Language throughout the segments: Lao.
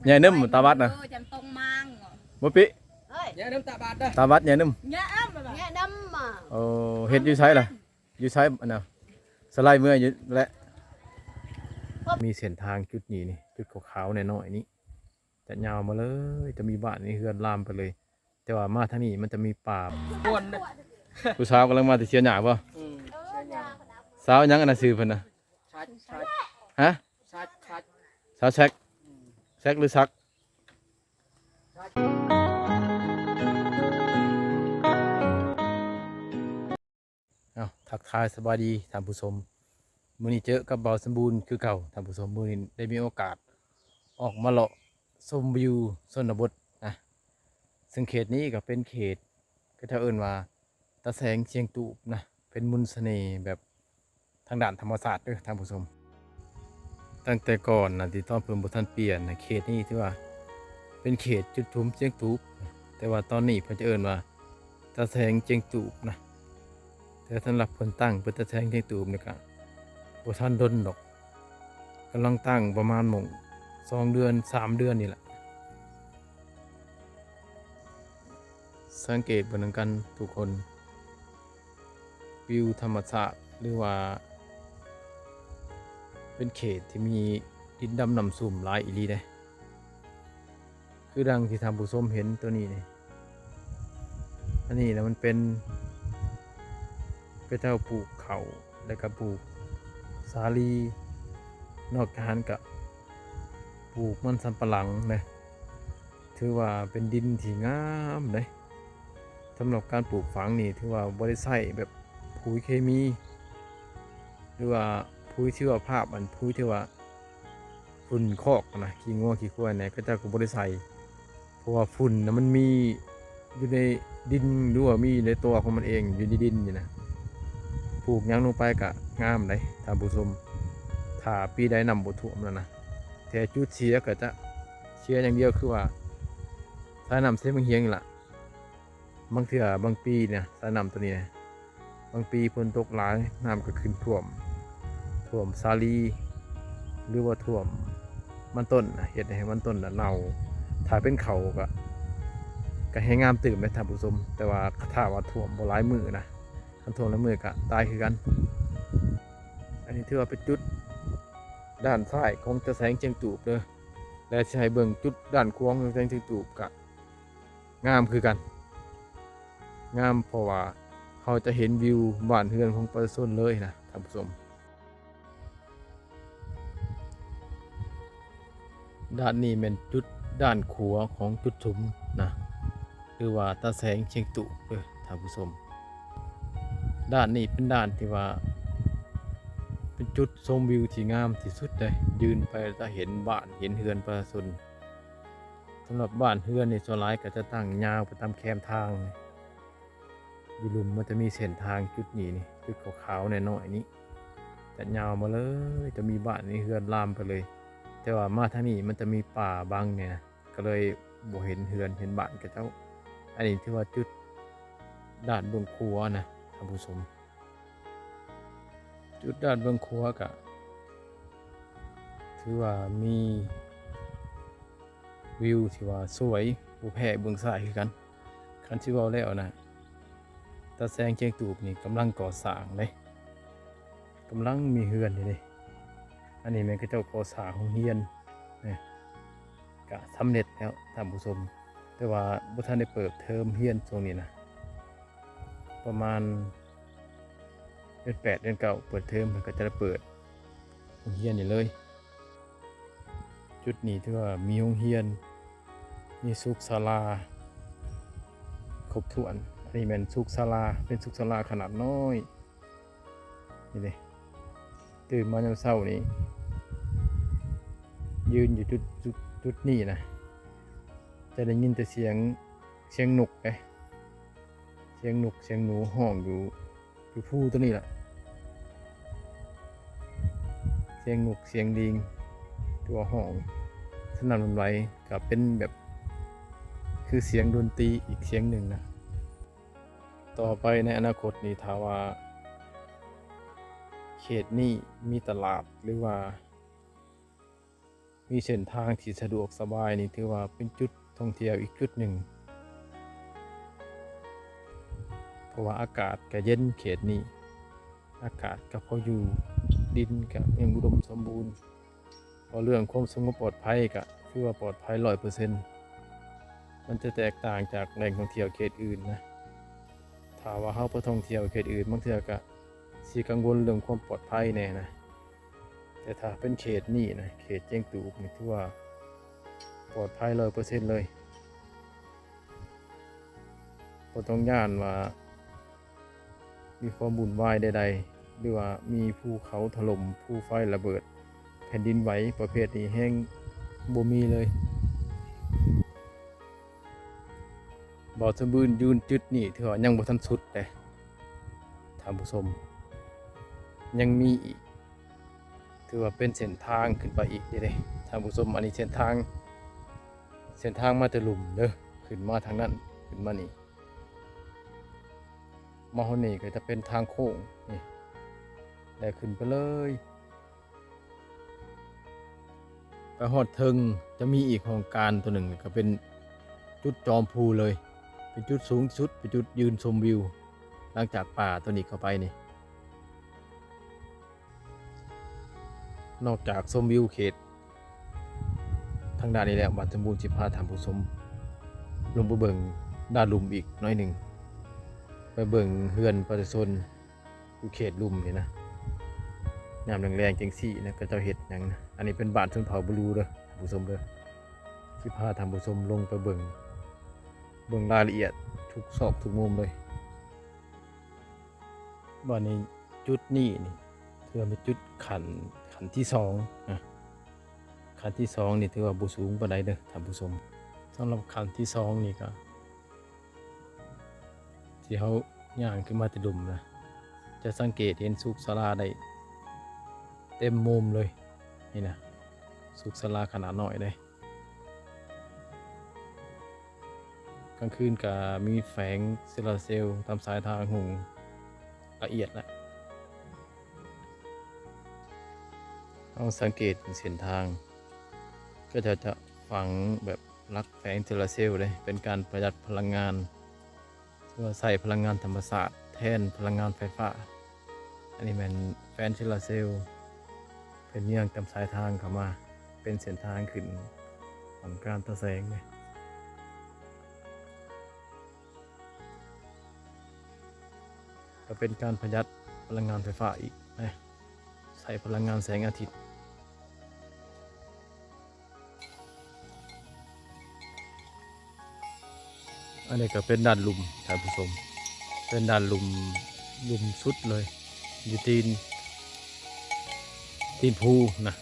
ຍາຍໜຶ່ມຕາວັດນະ ເອີ ຈຳຕ້ອງມາງ ບໍ່ປິ ເຮີ້ຍ ຍາຍໜຶ່ມຕາວັດເດີ ຕາວັດຍາຍໜຶ່ມ ຍາເອີ້ມ ຍານຳມາ ໂອ້ ເຮັດຢູ່ໃສລະ ຢູ່ໃສອັນນະ ສະໄລເມືອຢູ່ແຫຼະ ມີເສັ້ນທາງຈຸດນີ້ນີ້ ຈຸດຂາວໆນ້ອຍໆນີ້ ຈະຍາວມາເລີຍ ຈະມີບ້ານມີເຮືອນລາມໄປເລີຍ ແຕ່ວ່າມາທາງນີ້ມັນຈະມີປ່າ ບ່ອນເດ້ ຜູ້ສາວກຳລັງມາແຕ່ເຊຍຫຍ້າບໍ່? ອືມ ເຊຍຫຍ້າ ສາວຫຍັງອັນນັ້ນຊື່ເພິ່ນນະ? ຊັກ ຊັກ ຮະ? ຊັກ ຊັກ ສາວແຊັກ ອືມ ແຊັກ ຫຼື ຊັກ? ເອົ້າ ທັກທາຍສະບາຍດີທ່ານຜູ້ຊົມ ມື້ນີ້ເຈີກັບບ່າວສົມບູນຄືເກົ່າທ່ານຜູ້ຊົມ ມື້ນີ້ໄດ້ມີໂອກາດອອກມາເລາະຊົມວິວຊົນນະບົດນະ ເຊິ່ງເຂດນີ້ກໍເປັນເຂດ ເຂົາເຈົ້າເອີ້ນວ່າຕາແສງຊຽງຕູບນະ ເປັນມົນສະເໜ່ແບບທາງດ້ານທຳມະຊາດເດີທ່ານຜູ້ຊົມ. ຕັ້ງແຕ່ກ່ອນນະ ທີ່ຕອນເພິ່ນບໍ່ທັນປ່ຽນນະ ເຂດນີ້ຖືວ່າເປັນເຂດຈຸດທຸມຊຽງຕູບ ແຕ່ວ່າຕອນນີ້ເພິ່ນຈະເອີ້ນວ່າຕາແສງຊຽງຕູບນະ ແຕ່ສຳລັບເພິ່ນຕັ້ງເປັນຕາແສງຊຽງຕູບນີ້ກະບໍ່ທັນດົນດອກ ກຳລັງຕັ້ງປະມານໝ່ອງສອງເດືອນສາມເດືອນນີ້ແຫຼະ. ສັງເກດເບິ່ງນຳກັນທຸກຄົນ ວິວທຳມະຊາດ ຫຼືວ່າເປັນເຂດທີ່ມີດິນດຳນ້ຳຊຸ່ມຫຼາຍອີ່ຫຼີເດ້ ຄືດັ່ງທີ່ທ່ານຜູ້ຊົມເຫັນໂຕນີ້ນີ້ ອັນນີ້ນະມັນເປັນ ເຂົາເຈົ້າປູກເຂົ້າ ແລ້ວກະປູກສາລີ ນອກຈາກຫັ້ນກະປູກມັນສຳປະຫຼັງເດ້ ຖືວ່າເປັນດິນທີ່ງາມເດ້ ສຳລັບການປູກຝັງນີ້ຖືວ່າບໍ່ໄດ້ໃຊ້ແບບປຸຍເຄມີ ຫຼືວ່າປຸຍຊີວະພາບ ອັນປຸຍທີ່ວ່າຝຸ່ນຄອກນະ ຂີ້ງົວຂີ້ຄວາຍແດ່ ເຂົາເຈົ້າກໍບໍ່ໄດ້ໃສ່ ເພາະວ່າຝຸ່ນນະມັນມີຢູ່ໃນດິນ ຫຼືວ່າມີໃນຕົວຂອງມັນເອງ ຢູ່ໃນດິນນີ້ນະ ປູກຫຍັງລົງໄປກະງາມໃດທ່ານຜູ້ຊົມ ຖ້າປີໃດນ້ຳບໍ່ຖ້ວມແລ້ວນະ ແຕ່ຈຸດເສຍກໍຈະເສຍຢ່າງດຽວ ຄືວ່າສາຍນ້ຳເຊບັ້ງຫຽງນີ້ລະ ບາງເທື່ອບາງປີນະ ສາຍນ້ຳໂຕນີ້ນະ ບາງປີຝົນຕົກຫຼາຍ ນ້ຳກໍຂຶ້ນຖ້ວມ ຖ້ວມສາລີ ຫຼືວ່າຖ້ວມມັນຕົ້ນນະ ເຮັດໃຫ້ມັນຕົ້ນນະເນົ່າ ຖ້າເປັນເຂົ້າກໍ ກໍແຮງງາມຕື່ມເດ້ທ່ານຜູ້ຊົມ ແຕ່ວ່າຖ້າວ່າຖ້ວມບໍ່ຫຼາຍມື້ນະ ຄັນຖ້ວມຫຼາຍມື້ກໍຕາຍຄືກັນ. ອັນນີ້ຖືວ່າເປັນຈຸດດ້ານຊ້າຍຂອງຕາແສງຊຽງຕູບເດີ ແລະ ຊິໃຫ້ເບິ່ງຈຸດດ້ານຂວາຂອງຕາແສງຊຽງຕູບ ກໍງາມຄືກັນ ງາມ ເພາະວ່າເຮົາຈະເຫັນວິວບ້ານເຮືອນຂອງປະຊາຊົນເລີຍນະທ່ານຜູ້ຊົມ. ດ້ານນີ້ແມ່ນຈຸດດ້ານຂວາຂອງຈຸດຊຸມນະ ຫຼືວ່າຕາແສງຊຽງຕູບເດີທ່ານຜູ້ຊົມ. ດ້ານນີ້ເປັນດ້ານທີ່ວ່າເປັນຈຸດຊົມວິວທີ່ງາມທີ່ສຸດເດ້ ຢືນໄປແລ້ວຈະເຫັນບ້ານເຫັນເຮືອນປະຊາຊົນ. ສຳລັບບ້ານເຮືອນນີ້ສ່ວນຫຼາຍກໍຈະຕັ້ງຍາວໄປຕາມແຄມທາງ ຢູ່ລຸ່ມມັນຈະມີເສັ້ນທາງຈຸດນີ້ນີ້ ຈຸດຂາວໆນ້ອຍໆນີ້ ຈະຍາວມາເລີຍ ຈະມີບ້ານມີເຮືອນລາມໄປເລີຍ ແຕ່ວ່າມາທາງນີ້ມັນຈະມີປ່າບັງແດ່ນະ ກໍເລີຍບໍ່ເຫັນເຮືອນເຫັນບ້ານເຂົາເຈົ້າ. ອັນນີ້ຖືວ່າຈຸດດ້ານເບື້ອງຂວານະທ່ານຜູ້ຊົມ. ຈຸດດ້ານເບື້ອງຂວາກະຖືວ່າມີວິວທີ່ວ່າສວຍບໍ່ແພ້ເບື້ອງຊ້າຍຄືກັນ. ຄັນຊິເວົ້າແລ້ວນະ ຕາແສງຊຽງຕູບນີ້ກຳລັງກໍ່ສ້າງເດ້ ກຳລັງມີເຮືອນຢູ່ເດ້. ອັນນີ້ແມ່ນເຂົາເຈົ້າກໍ່ສ້າງໂຮງຮຽນນະ ກະສຳເລັດແລ້ວທ່ານຜູ້ຊົມ ແຕ່ວ່າບໍ່ທັນໄດ້ເປີດເທີມຮຽນຊ່ວງນີ້ນະ ປະມານເດືອນແປດເດືອນເກົ້າເປີດເທີມ ເພິ່ນກໍຈະໄດ້ເປີດໂຮງຮຽນນີ້ເລີຍ. ຈຸດນີ້ຖືວ່າມີໂຮງຮຽນ ມີສຸກສາລາຄົບຖ້ວນ. ອັນນີ້ແມ່ນສຸກສາລາ ເປັນສຸກສາລາຂະໜາດນ້ອຍ. ນີ້ເດ້ ຕື່ນມາຍາມເຊົ້ານີ້ ຢືນຢູ່ຈຸດ ຈຸດ ຈຸດນີ້ນະ ຈະໄດ້ຍິນແຕ່ສຽງ ສຽງນົກເດ້ ສຽງນົກສຽງໜູຮ້ອງຢູ່ ຢູ່ພູໂຕນີ້ລະ ສຽງນົກສຽງລີງ ຕົວະຮ້ອງສະໜັ່ນຫວັ່ນໄຫວ ກໍເປັນແບບຄືສຽງດົນຕີອີກສຽງໜຶ່ງນະ. ຕໍ່ໄປໃນອະນາຄົດນີ້ ຖ້າວ່າເຂດນີ້ມີຕະຫຼາດ ຫຼືວ່າ ມີເສັ້ນທາງທີ່ສະດວກສະບາຍນີ້ ຖືວ່າເປັນຈຸດທ່ອງທ່ຽວອີກຈຸດໜຶ່ງ ເພາະວ່າອາກາດກະເຢັນເຂດນີ້ ອາກາດກະພໍຢູ່ ດິນກະຍັງອຸດົມສົມບູນ. ເວົ້າເລື່ອງຄວາມສະຫງົບປອດໄພກະຖືວ່າປອດໄພຮ້ອຍເປີເຊັນ ມັນຈະແຕກຕ່າງຈາກແຫຼ່ງທ່ອງທ່ຽວເຂດອື່ນນະ. ຖ້າວ່າເຮົາໄປທ່ອງທ່ຽວເຂດອື່ນ ບາງເທື່ອກະຊິກັງວົນເລື່ອງຄວາມປອດໄພແດ່ນະ ແຕ່ຖ້າເປັນເຂດນີ້ນະ ເຂດຈຽງຕູບນີ້ ຖືວ່າປອດໄພຮ້ອຍເປີເຊັນເລີຍ. ບໍ່ຕ້ອງຢ້ານວ່າມີຄວາມວຸ່ນວາຍໃດໆ ຫຼືວ່າມີພູເຂົາຖະຫຼົ່ມ, ພູໄຟລະເບີດ, ແຜ່ນດິນໄຫວ ປະເພດນີ້ແຮງບໍ່ມີເລີຍ. ບ່າວສົມບູນຢືນຈຸດນີ້ ຖືວ່າຍັງບໍ່ທັນສຸດເດ້ທ່ານຜູ້ຊົມ, ຍັງມີອີກ. ຖືວ່າເປັນເສັ້ນທາງຂຶ້ນໄປອີກເດ້ທ່ານຜູ້ຊົມ. ອັນນີ້ເສັ້ນທາງ ເສັ້ນທາງມາແຕ່ລຸ່ມເດີ ຂຶ້ນມາທາງນັ້ນ ຂຶ້ນມານີ້ ມາຮອດນີ້ກໍຈະເປັນທາງໂຄ້ງນີ້ ແລ້ວຂຶ້ນໄປເລີຍ. ໄປຮອດເທິງຈະມີອີກຫ້ອງການຕົວໜຶ່ງ ກໍເປັນຈຸດຈອມພູເລີຍ ເປັນຈຸດສູງທີ່ສຸດ ເປັນຈຸດຢືນຊົມວິວ ຫຼັງຈາກປ່າຕົວນີ້ເຂົ້າໄປນີ້. ນອກຈາກຊົມວິວເຂດທາງດ້ານນີ້ແລ້ວ ບ່າວສົມບູນຊິພາທ່ານຜູ້ຊົມລົງໄປເບິ່ງດ້ານລຸ່ມອີກໜ້ອຍໜຶ່ງ ໄປເບິ່ງເຮືອນປະຊາຊົນຢູ່ເຂດລຸ່ມນີ້ນະ. ຍາມແລງໆຈັ່ງຊີ້ນະ ເຂົາເຈົ້າເຮັດຫຍັງນະ. ອັນນີ້ເປັນບ້ານຊົນເຜົ່າບລູເດີທ່ານຜູ້ຊົມເດີ. ຊິພາທ່ານຜູ້ຊົມລົງໄປເບິ່ງ ເບິ່ງລາຍລະອຽດທຸກຊອກທຸກມຸມເລີຍ. ບາດນີ້ຈຸດນີ້ນີ້ ຖືວ່າເປັນຈຸດຂັ້ນ ຂັ້ນທີສອງນະ. ຂັ້ນທີສອງນີ້ຖືວ່າບໍ່ສູງປານໃດເດີທ່ານຜູ້ຊົມ. ສຳລັບຂັ້ນທີສອງນີ້ກໍ ທີ່ເຮົາຍ່າງຂຶ້ນມາແຕ່ລຸ່ມນະ ຈະສັງເກດເຫັນສຸກສາລາໄດ້ເຕັມມຸມເລີຍນີ້ນະ. ສຸກສາລາຂະໜາດນ້ອຍເດ້. ກາງຄືນກະມີແຜງໂຊລາເຊວຕາມສາຍທາງຫຸ່ງລະອຽດລະ. ເຮົາສັງເກດເສັ້ນທາງ ເຂົາເຈົ້າຈະຝັງແບບຫຼັກແຜງໂຊລາເຊວເດ້ ເປັນການປະຢັດພະລັງງານ ຫຼືວ່າໃຊ້ພະລັງງານທຳມະຊາດແທນພະລັງງານໄຟຟ້າ. ອັນນີ້ແມ່ນແຜງໂຊລາເຊວ ເພິ່ນຍ່າງຕາມສາຍທາງເຂົ້າມາ ເປັນເສັ້ນທາງຂຶ້ນຫ້ອງການຕາແສງເດ້. ກໍເປັນການປະຢັດພະລັງງານໄຟຟ້າອີກນະ ໃຊ້ພະລັງງານແສງອາທິດ. ອັນນີ້ກໍເປັນດ້ານລຸ່ມທ່ານຜູ້ຊົມ ເປັນດ້ານລຸ່ມ ລຸ່ມສຸດເລີຍ ຢູ່ຕີນ ຕີນພູນະ.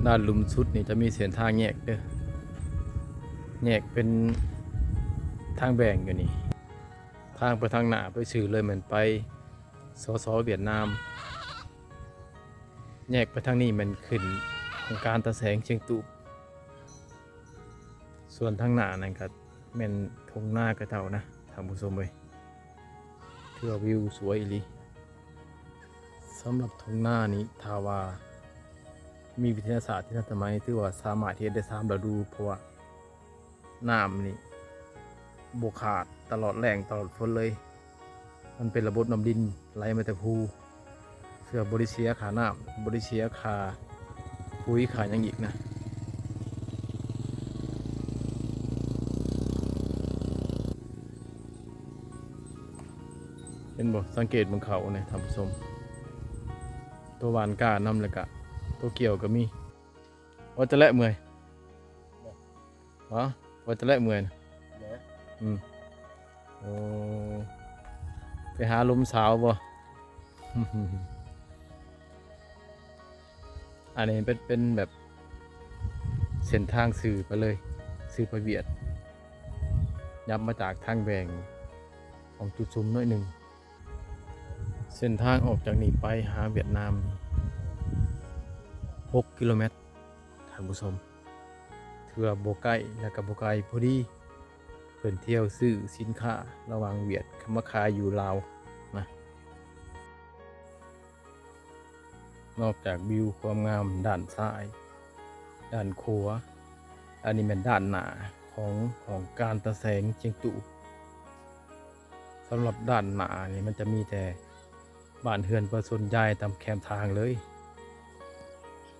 ດ້ານລຸ່ມສຸດນີ້ຈະມີເສັ້ນທາງແຍກເດີ ແຍກເປັນທາງແບ່ງຢູ່ນີ້. ທາງໄປທາງໜ້າໄປຊື່ເລີຍແມ່ນໄປ ສສ ຫວຽດນາມ. ແຍກໄປທາງນີ້ແມ່ນຂຶ້ນຫ້ອງການຕາແສງຊຽງຕູບ. ສ່ວນທາງໜ້ານັ້ນກໍແມ່ນທົ່ງນາເຂົາເຈົ້ານະທ່ານຜູ້ຊົມເອີຍ. ຖືວ່າວິວສວຍອີ່ຫຼີ. ສຳລັບທົ່ງນານີ້ ຖ້າວ່າມີວິທະຍາສາດທີ່ທັນສະໄໝ ຖືວ່າສາມາດເຮັດໄດ້ສາມລະດູ ເພາະວ່າ ນ້ຳນີ້ບໍ່ຂາດຕະຫຼອດແລ້ງຕະຫຼອດຝົນເລີຍ. ມັນເປັນລະບົບນ້ຳດິນໄຫຼມາແຕ່ພູ ເພື່ອບໍ່ໄດ້ເສຍຄ່ານ້ຳ ບໍ່ໄດ້ເສຍຄ່າປຸ໋ຍຄ່າຫຍັງອີກນະ. ເຫັນບໍ່? ສັງເກດເບິ່ງເຂົ້ານີ້ທ່ານຜູ້ຊົມ ຕົວຫວ່ານກ້ານຳ ແລ້ວກະຕົວກ່ຽວກໍມີ. ວ່າຈະແລະເມື່ອຍ ຮະ ວ່າຈະແລະເມື່ອຍນະ. ອືມ ໂອ້ ໄປຫາລົມສາວບໍ່? ອັນນີ້ເປັນ ເປັນແບບເສັ້ນທາງຊື່ໄປເລີຍ ຊື່ໄປຫວຽດ ຫຍັບມາຈາກທາງແບ່ງຂອງຈຸດຊຸມໜ້ອຍໜຶ່ງ. ເສັ້ນທາງອອກຈາກນີ້ໄປຫາຫວຽດນາມນີ້ຫົກກິໂລແມັດ ທ່ານຜູ້ຊົມ ຖືວ່າບໍ່ໃກ້ ແລະກໍບໍ່ໄກ ພໍດີ. ເພິ່ນທ່ຽວຊື້ສິນຄ້າລະຫວ່າງຫວຽດ ເຂົ້າມາຂາຍຢູ່ລາວນະ. ນອກຈາກວິວຄວາມງາມດ້ານຊ້າຍ ດ້ານຂວາ ອັນນີ້ແມ່ນດ້ານໜ້າຂອງຫ້ອງການຕາແສງຊຽງຕູ. ສຳລັບດ້ານໜ້ານີ້ມັນຈະມີແຕ່ບ້ານເຮືອນປະຊາຊົນຢາຍຕາມແຄມທາງເລີຍ.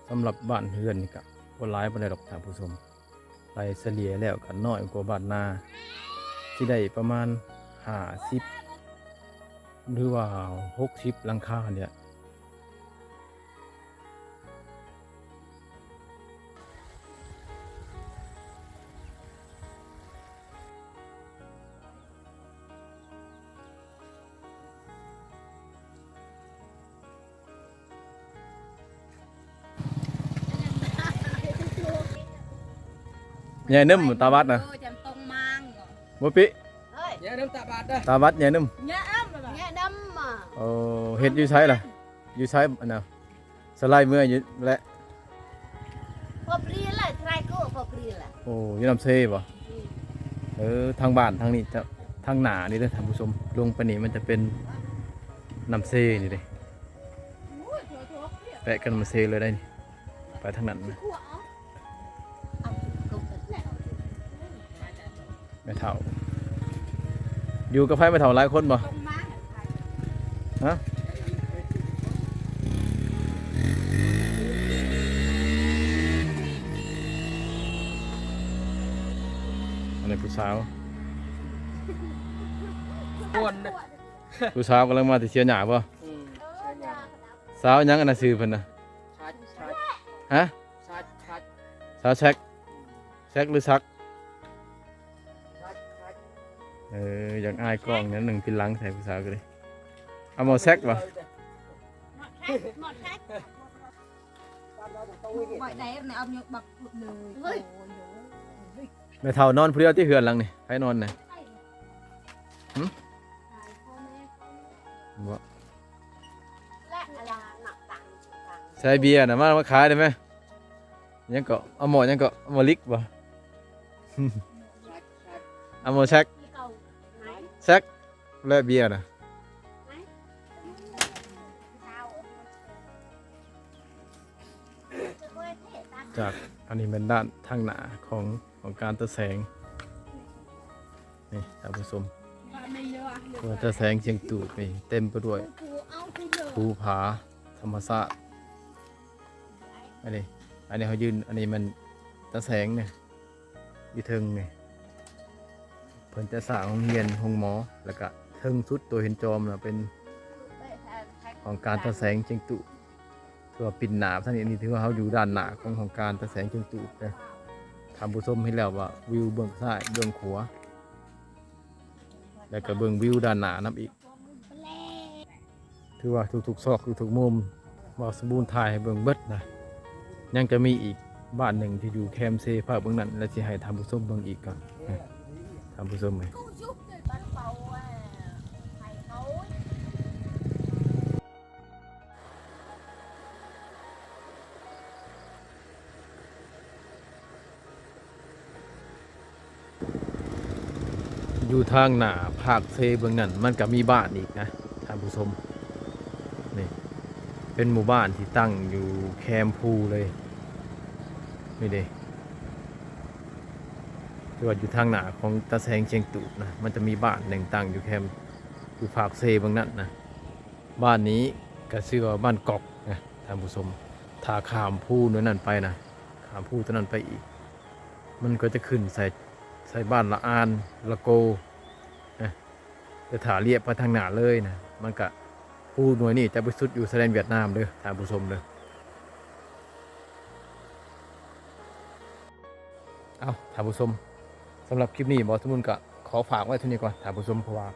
ສຳລັບບ້ານເຮືອນນີ້ກະບໍ່ຫຼາຍປານໃດດອກທ່ານຜູ້ຊົມ, ໄລ່ສະເລ່ຍແລ້ວກະນ້ອຍກວ່າບ້ານນາ ຊິໄດ້ປະມານຫ້າສິບ ຫຼືວ່າຫົກສິບຫຼັງຄານີ້ແຫຼະ. ຍາຍໜຶ່ມຕາວັດນະ ເອີ ຈຳຕ້ອງມາງ ບໍ່ປິ ຍາຍໜຶ່ມຕາວັດເດີ ຕາວັດຍາຍໜຶ່ມ ຍາອຳ ຍາອຳ ໂອ້ ເຮັດຢູ່ໃສລະ? ຢູ່ໃສອັນນະ? ສະໄລເມືອຢູ່ແຫຼະ ພໍບຣີລະ ສະໄລກໍພໍບຣີລະ ໂອ້ ຢູ່ນ້ຳເຊບໍ່? ອືມ ເອີ ທາງບ້ານທາງນີ້ຈະ ທາງໜ້ານີ້ເດີທ່ານຜູ້ຊົມ ລົງໄປນີ້ມັນຈະເປັນນ້ຳເຊນີ້ເດ້ ແປະກັບນ້ຳເຊເລີຍໄດ໋ນີ້ ໄປທາງນັ້ນນະ. ແມ່ເຖົ້າ ຢູ່ກັບໃຜແມ່ເຖົ້າ ຫຼາຍຄົນບໍ່? ຮະ? ອັນນີ້ຜູ້ສາວ ຜູ້ສາວກຳລັງມາແຕ່ເສຍຫຍ້າບໍ່? ອືມ ສາວຫຍັງອັນນັ້ນຊື່ເພິ່ນນະ? ຊັກ ຊັກ ຮະ? ຊັກ ຊັກ ສາວແຊັກ ແຊັກຫຼືຊັກ? ເອີ ຢາກອາຍກ້ອງແນວໜຶ່ງ ປິ່ນຫຼັງໃສ່ຜູ້ສາວກໍເລີຍ. ເອົາໝໍແຊັກບໍ່? ແມ່ເຖົ້ານອນຜູ້ດຽວຕິເຮືອນຫຼັງນີ້? ໃຜນອນນະ? ຫຶ? ບໍ່ ໃສ່ເບຍນະ ມາ ມາຂາຍໄດ້ໄໝ? ຫຍັງເກາະ ເອົາໝໍຫຍັງເກາະ ເອົາໝໍລິກບໍ່? ເອົາໝໍແຊັກ ແຊັກ ແລະເບຍນະ. ຈາກ ອັນນີ້ແມ່ນດ້ານທາງໜ້າຂອງ ຂອງການຕາແສງ ນີ້ທ່ານຜູ້ຊົມ ເພາະວ່າຕາແສງຊຽງຕູບນີ້ເຕັມໄປດ້ວຍພູຜາທຳມະຊາດ. ອັນນີ້ ອັນນີ້ເຮົາຢືນ ອັນນີ້ແມ່ນຕາແສງນີ້ ຢູ່ເທິງນີ້ ເພິ່ນຈະສ້າງໂຮງຮຽນ ໂຮງໝໍ ແລ້ວກະເທິງສຸດໂຕເຫັນຈອມນະ ເປັນຫ້ອງການຕາແສງຊຽງຕູບ ຖືວ່າປິ່ນໜ້າທາງນີ້. ນີ້ຖືວ່າເຮົາຢູ່ດ້ານໜ້າຂອງຫ້ອງການຕາແສງຊຽງຕູບເດີ. ທ່ານຜູ້ຊົມເຫັນແລ້ວວ່າວິວເບື້ອງຊ້າຍ ເບື້ອງຂວາ ແລ້ວກະເບິ່ງວິວດ້ານໜ້ານຳອີກ. ຖືວ່າທຸກໆຊອກ ທຸກໆມຸມ ບ່າວສົມບູນຖ່າຍໃຫ້ເບິ່ງເບິດນະ. ຍັງຈະມີອີກບ້ານໜຶ່ງທີ່ຢູ່ແຄມເຊພາກເບື້ອງນັ້ນ ແລະ ຊິໃຫ້ທ່ານຜູ້ຊົມເບິ່ງອີກກ່ອນ ທ່ານຜູ້ຊົມເອີຍ. ຢູ່ທາງໜ້າພາກເຊເບື້ອງນັ້ນ ມັນກະມີບ້ານອີກນະທ່ານຜູ້ຊົມ. ນີ້ເປັນໝູ່ບ້ານທີ່ຕັ້ງຢູ່ແຄມພູເລີຍ ນີ້ເດ້. ແຕ່ວ່າຢູ່ທາງໜ້າຂອງຕາແສງຊຽງຕູບນະ ມັນຈະມີບ້ານໜຶ່ງຕັ້ງຢູ່ແຄມ ຢູ່ພາກເຊເບື້ອງນັ້ນນະ. ບ້ານນີ້ກະຊື່ວ່າບ້ານກອກນະທ່ານຜູ້ຊົມ. ຖ້າຂ້າມພູໂນ້ນນັ້ນໄປນະ ຂ້າມພູໂຕນັ້ນໄປອີກ ມັນກໍຈະຂຶ້ນໃສ່ ໃສ່ບ້ານລະອານ ລະໂກນະ. ແຕ່ຖ້າລຽບໄປທາງໜ້າເລີຍນະ ມັນກະ ພູໜ່ວຍນີ້ຈະໄປສຸດຢູ່ຊາຍແດນຫວຽດນາມເດີທ່ານຜູ້ຊົມເດີ. ເອົ້າ ທ່ານຜູ້ຊົມ ສຳລັບຄລິບນີ້ ບ່າວສົມບູນກະຂໍຝາກໄວ້ເທົ່ານີ້ກ່ອນທ່ານຜູ້ຊົມ ເພາະວ່າ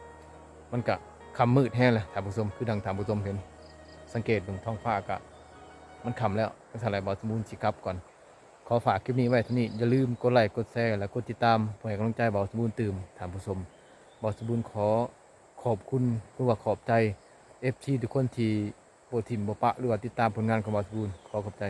ມັນກະຄ່ຳມືດແຮງແລ້ວທ່ານຜູ້ຊົມ. ຄືດັ່ງທ່ານຜູ້ຊົມເຫັນ ສັງເກດເບິ່ງທ້ອງຟ້າກະມັນຄ່ຳແລ້ວ. ຈັ່ງຊັ້ນແຫຼະ ບ່າວສົມບູນຊິກັບກ່ອນ. ຂໍຝາກຄລິບນີ້ໄວ້ເທົ່ານີ້. ຢ່າລືມກົດໄລ ກົດແຊ ແລະ ກົດຕິດຕາມ ເພື່ອໃຫ້ກຳລັງໃຈບ່າວສົມບູນຕື່ມ ທ່ານຜູ້ຊົມ. ບ່າວສົມບູນຂໍຂອບຄຸນ ຫຼືວ່າຂອບໃຈ ເອັຟຊີ ທຸກຄົນທີ່ບໍ່ຖິ້ມບໍ່ປະ ຫຼືວ່າຕິດຕາມຜົນງານຂອງບ່າວສົມບູນ. ຂໍຂອບໃຈ.